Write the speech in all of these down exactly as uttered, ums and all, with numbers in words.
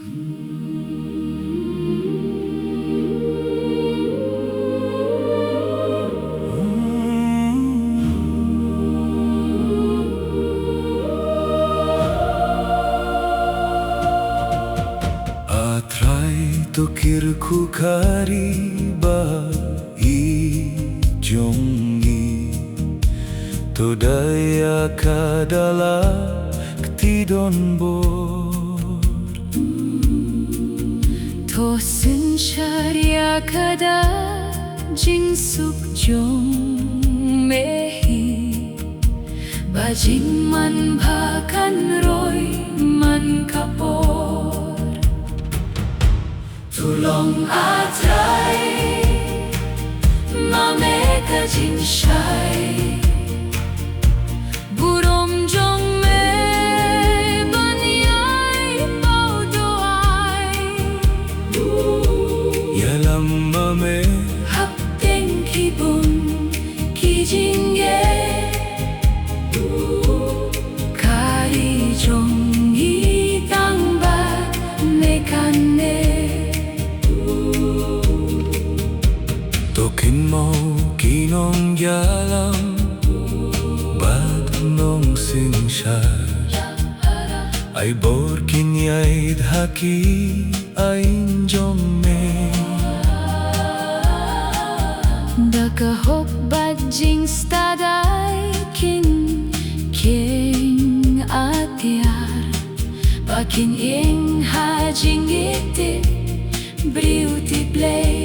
A Trai, to kyrkhu ka ri ba ïeit jong ngi, to da ïa ka da la kti donbor. To synshar ïa ka da jingsuk jong me hi, ba jingmanbha kan roi man ka por. To long, A Trai, ma me ka jingshai. Burom jong me ban ïai paw to ai. Ïalam ma me hapdeng ki bun ki jingeh. Ka ri jong ngi tang bad me kane. To kynmaw ki nongïalam bad nongsynshar, ai bor kin ïaid ha ki aiñ jong me. Da ka hok bad jingstad ai kin kheiñ atiar, ba kin ïeng ha jingïeit tip briew tip Blei.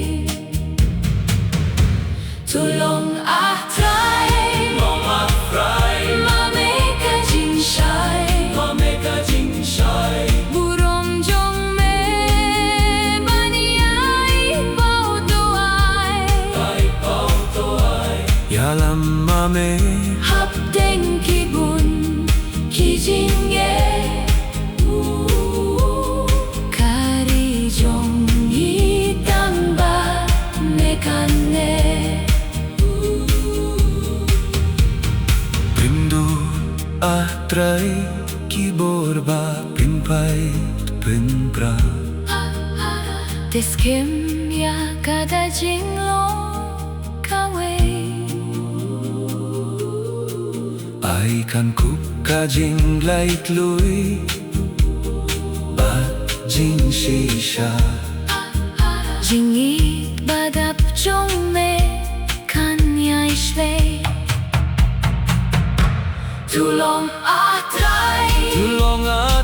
To long, A Trai, ma me ka jingshai. Burom jong me ban ïai paw to ai. Ïalam ma me hapdeng ki bun ki jingeh. Ka ri jong ngi tang bad me kane. Pynduh, A Trai, ki bor ba pynpait pynpra. Te skhem ïa ka da jinglong kawei. Ai kan kup ka jinglait lui bad jingshisha. Jingïeit ba dap jong me kan ïai shlei. To long, A Trai, to long, A